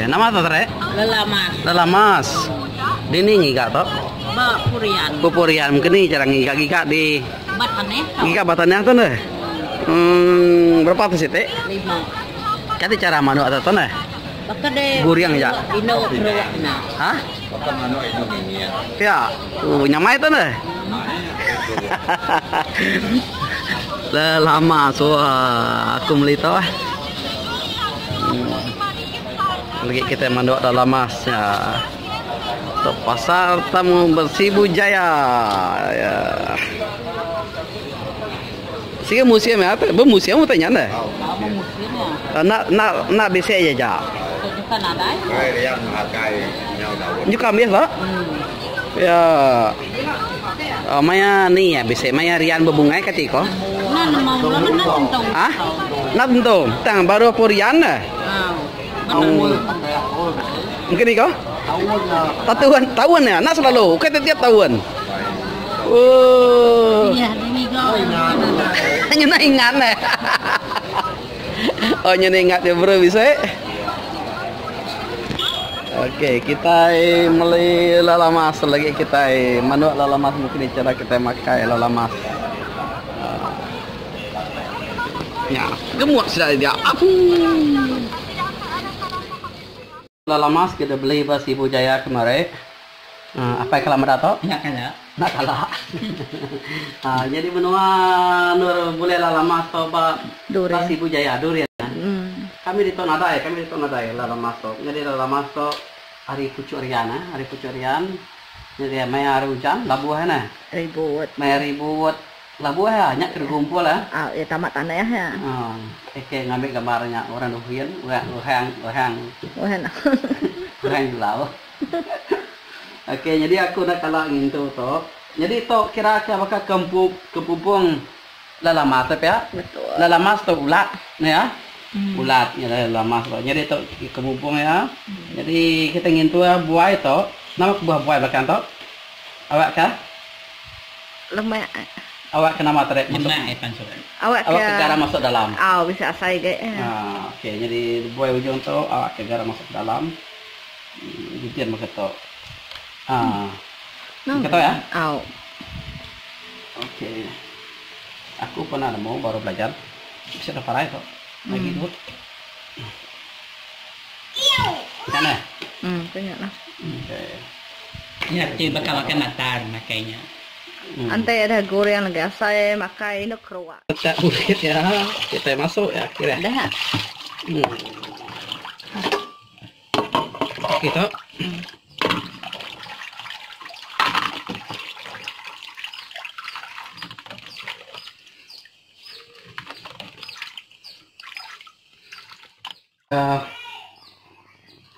Nama tu tadi? Lelamas. Lelamas. Dini ngiga tu? Ba Purian. Ba Purian. Mungkin ni cara ngiga-giga di Ba tanah tu. Ngiga ba tanah tu neh. Hmm, berapa tu siti? Lima. Kati cara manuk tu tu neh? Baka de Guring aja. Indu keruak nya. Ha? Baka manuk indu ngingit. Pia. Oh, nyamai tu neh. Lelama suah aku meli tu ah. Hmm. Lagi kita manduk dalam mas ya. Tu pasar tamu Bersibu Jaya. Ya. Sigi musim ya, bermusim utai nya neh. Nak nak nak bisi aja ja. Nyuka ambis ba. Ya. Oh, maya ni ya bisi maya rian bebungai kati ko. Ah? Nak tentu. Tang baru pun rian dah. Hmm. Mungkin ni ko? Tahun tahun ya, nak selalu. Bukan tiap tahun. Oh. Nyena ingat eh. Oh nyena ingat ya bro bisa. Okey, kita meli lalamas lagi kita manuk lalamas mungkin cara kita makai lalamas. Ya, gemuk sudah dia. Apu. Lalamas kita beli ba Sibu Jaya kemari. Uh, apai kala meda tu? Enda kala. Enda kala. uh, jadi menua nur bulih lalamas tu ba ba Sibu Jaya durian. Hmm. Kami ditu nadai, kami ditu nadai lalamas tu. Jadi lalamas tu hari pucuk rian eh, hari pucuk rian. Jadi maya hari ujan labuh eh neh. Ribut. Maya ribut Labuh iya nya ke digumpul iya. Au iya tamak tanah iya. Oh ok ngambi gambar nya orang duhin orang uhang uhang. Uhang uhang julau. Ok nyadi aku enda kala ngintu tu. Nyadi tu kira ke baka kempu kempupung lelamas tu pia. Betul. Lelamas tu ulat ne ya. Ulat nya lelamas tu. Nyadi tu kempupung iya. Nyadi kita ngintu iya buai tu. Nama kebuah buai belakang tu? Awak ka? Lemak. Awak ke nama tadi masuk. Lemak ai pansut. Awak ke Awak ke garam masuk dalam. Au bisi asai gai. Ha okey nyadi buai ujung tu awak ke garam masuk dalam. Gigian baka tu. Ha. Baka tu ya. Au. Okey. Aku pernah nemu baru belajar. Bisi dah parai tu. Lagi tu. Nya neh. Hmm, nya lah. Okey. Nya ti baka makai matar makai nya. Antai ada goreng lagi asai makai indu keruak. Tak ulit ya. Kita masuk ya kira. Dah. Okey tu.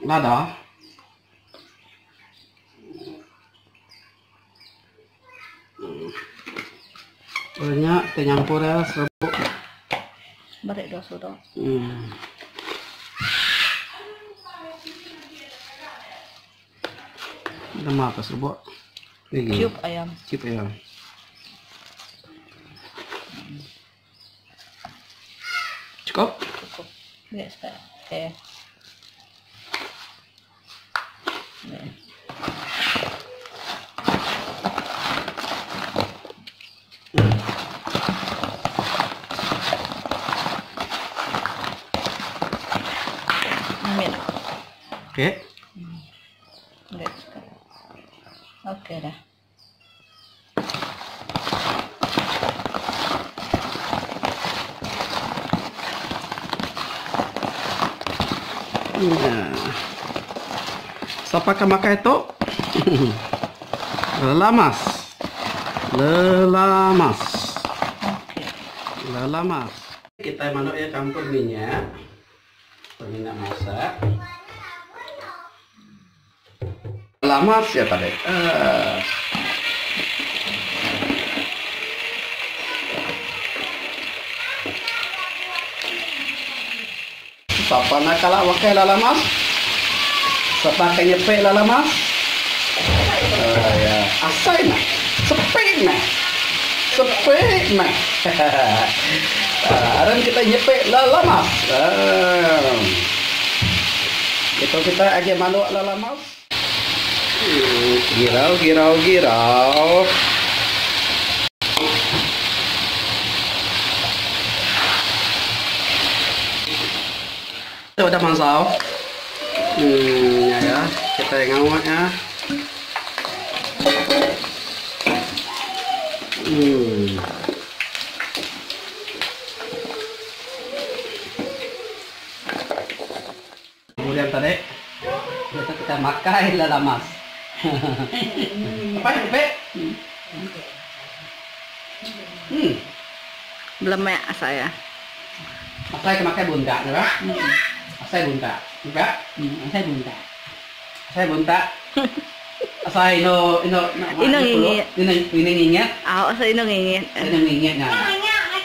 Lada. Udah nya kita nyampur ya serbuk. Beri dua sudu. Nama apa serbuk? Cube ayam. Cube ayam. Cukup? Cukup. Biar sekali. Okey. Ambil. Okey. Okey dah. Ya. Sapa ke makai tu? Lelamas. Lelamas. Lelamas. Kita manuk iya campur minyak. Minyak masak. Lama sia tadi. Uh. Sapa nak kala wakai lalamas? Sapa ke nyepek lalamas? Uh, ya. Asai meh. Sepik meh. Sepik meh. Uh, aran kita nyepek lalamas. Uh. Kita kita agi manuk lelamas. Girau girau girau. Tu udah mansau. Hmm nya ya kitai ngawa nya. Hmm. Kemudian tadi biasa kita makai lelamas. Apa itu, Pek? Hmm. Belemek saya. Asai ke makai bunta nya bah. Asai bunta. Buka? Asai bunta. Asai bunta. Asai ino ino Ino ngingit. Ino ino ngingit. Au asai ino ngingit. Ino ngingit nya.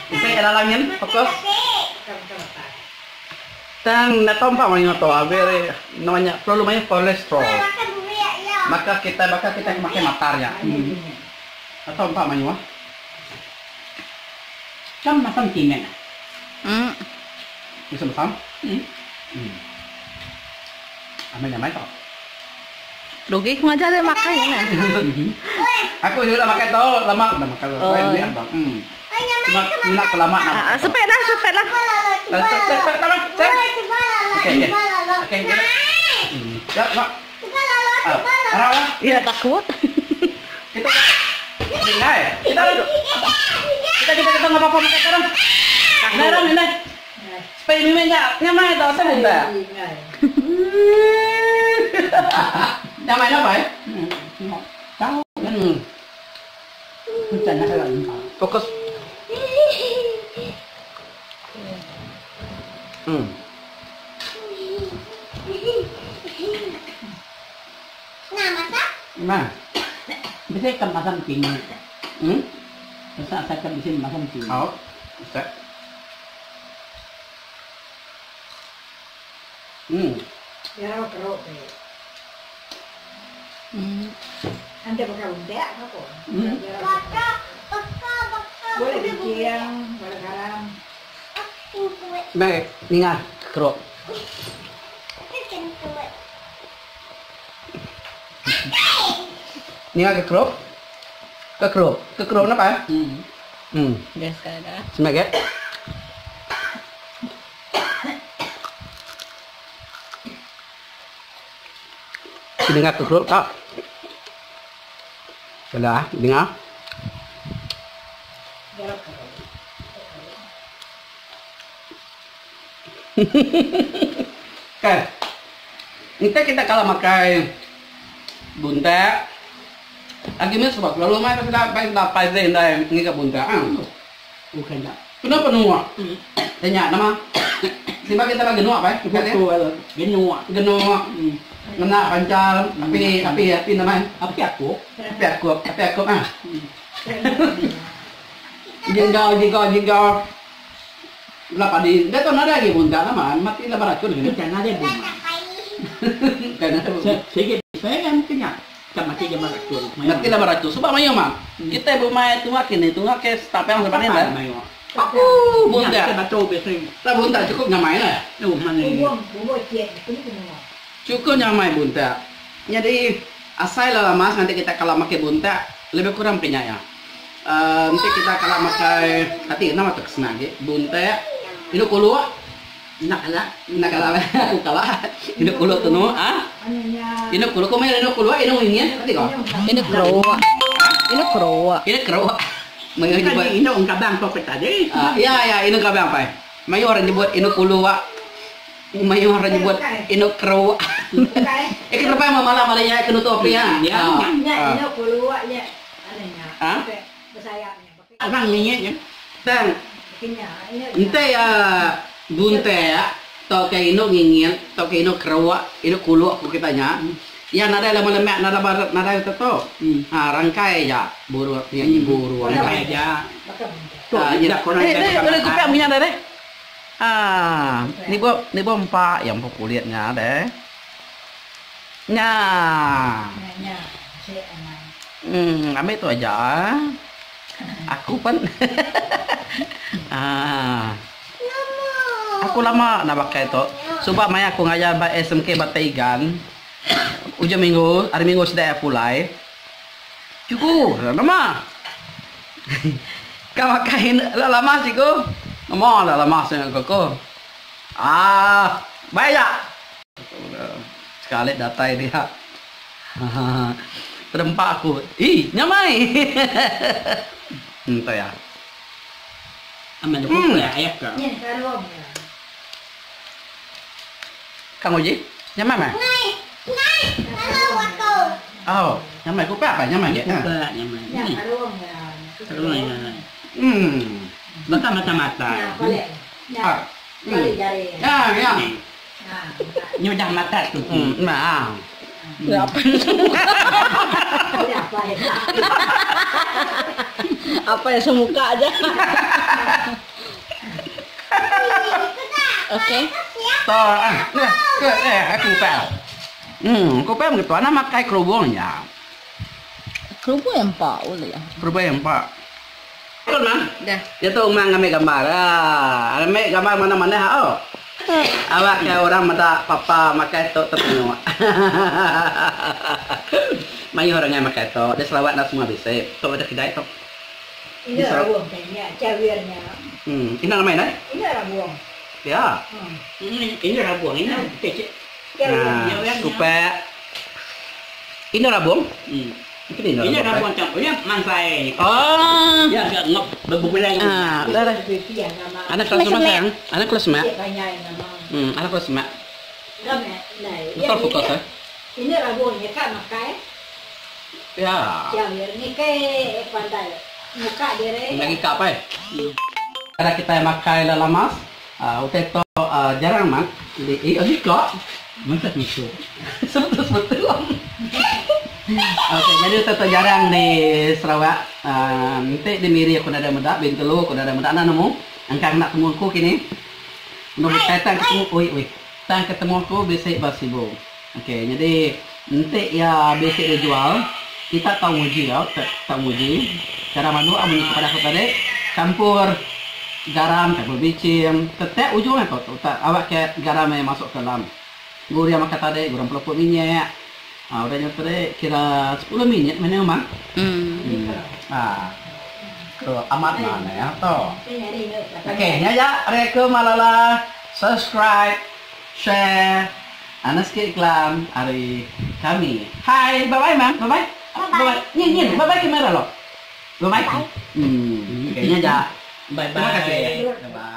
Isai lalangin fokus. Tang enda tau empa mayuh tu very nama nya terlalu mayuh kolesterol. Maka kita baka kita ke makai matar nya. Enda tau empa mayuh. Kam masam kimet. Bisa masam? Amai nyamai tu. Rugi ku ngajar dia makai nya neh. Aku juga makai tu lama udah makai tu. Oh. Cuma mina ke lama nak. Ah, sepet lah, sepet lah. Okey, okey. Okey, okey. Ya, mak. Ah, arah lah. Ya takut. Kita Dengar. Kita kita kita kita ngapa apa makan sekarang. Narang ini. Supaya mimpi nya nyamai tau saya bunda. Nyamai apa eh? Tahu. Fokus. Nah. Bisa ikan masam tinggi. Bisa saya bisa masam tinggi. Oh, bisa. Meh, ninga keruk. Ninga ke keruk? Ke keruk. Ke keruk napa? Biasa dah. Semak eh. Dengar ke keruk tak? Sudah, dengar. Okey. Enti kita kala makai buntak agi meh sebab lalu mai sida bai sida apai sida indai ngiga buntak ah. Bukan nya. Kena penua. Tanya nama. Simba kita ba genua bai. Genua. Genua. Ngena pancal api api api nama. Api aku. Api aku, api aku ah. Jenggau jenggau jenggau. Bela padi. Enda tau nadai agi buntak nama mati laban racun kini. Bukan nadai bunga. Bukan nadai bunga. Sigi besai kan ke nya. Ka mati jaman racun. Mati laban racun. Suba mayuh mah. Kitai bumai tunga kini tunga ke setapang sebab ni dah. Apu buntak. Tak buntak cukup nyamai lah. Cukup nyamai buntak. Nyadi asai lah mas nanti kita kalau makai buntak lebih kurang pinya iya. Enti kita kala makai ati nama tu senang agi buntek indu kulu Enda kala. Enda kala aku kala indu kulu tunu ah indu kulu ko meh indu kulu indu ngingin ati ko. Indu keroak. Indu keroak. Indu keroak. Mayuh nyebut indu engkabang ko tadi. Ya ya indu engkabang pai. Mayuh orang nyebut indu kulu Mayuh orang nyebut indu keroak. Eh kerepai mah malam hari nya ke nutup api nya. Nya indu kulu nya. Ha? Tang enti iya buntek tauka indu ngingit tauka indu keruak indu kuluk ku kita nya iya nadai lema lemek nadai baret nadai utai tu ha rangkai aja buruk nya burung Rangkai aja. Ha nya deh kupek mung nya deh. Ha nibuh nibuh empa iya empu kulit nya deh. Nya. Ambi tu aja. Aku pen aaa. Aku lama enda pakai tu. Suba maya aku ngajar ba SMK Batang Igan, ujung minggu, hari minggu sida iya pulai. Cikgu, nama? Ka makai enda lama cikgu. Nama enda lama sengok ku. Aaa, baik aja. Sekali datai dia. Terempa aku. Ih, nyamai. Entah ya. Kang uji, nyamai meh. Oh, nyamai ku pa nyamai ge. Hmm. Baka mata-mata. Ah. Ya, ya. Nya udah mata tu. Nah. Apa ya semuka aja. Okey. To ah, nah, ke eh aku pa. Ku pa mega tuan makai kerubung nya. Kerubung yang empa ulih. Kerubung yang empa. Betul mah? Dah. Dia tu umang ngambi gambar. Ah, ngambi gambar mana-mana ha oh. Awak ke orang meda papa makai tu tepenyuk. Mayuh orang ngai makai tu. Di Sarawak enda semua bisi. Tu ada kedai tu. Ina rabung tai nya cawir nya. Ina nama indai? Ina rabung. Pia. Ina rabung ina kecik. Nah, kupak. Ina rabung? Ina rabung tu nya mansai. Oh. Ya ga ngop bebulai. Ah, dah dah. Anak kelas semak sayang. Anak kelas semak. Anak kelas semak. Betul fokus eh. Ina rabung nya ka makai. Ya. Cawir ni ke pandai muka diri. Lagi ka pai. Kada kita makai lelamas, utai tu jarang amat di eh agi ka. Mantap misu. Sebetul-sebetul. Okey, jadi utai tu jarang di Sarawak. Enti di Miri aku nadai meda, Bintulu aku nadai meda enda nemu. Engka ngena temu aku kini. Enda bukai tang ketemu ui ui. Tang ketemu aku bisi ba Sibu. Okey, nyadi enti iya bisi dijual, kita tau nguji au, tau nguji. Chara manuk au munyi kepada aku tadi, champur garam, champur bichin, tetek ujung iya tu awak ke garam iya masuk ke dalam. Guring makai tadi, guring pelupuk minyak. Aaa udah nya tadi kira sepuluh minit meh nya umang. Aaa tu amat manah tu. Okey, nya aja ari aku malala subscribe. Share Anak sikit iklan ari kami. Hai bye bye mang bye bye bye bye nyin nyin bye bye kamera lo bye bye hmm okay nya ja Bye terima kasih bye. bye bye.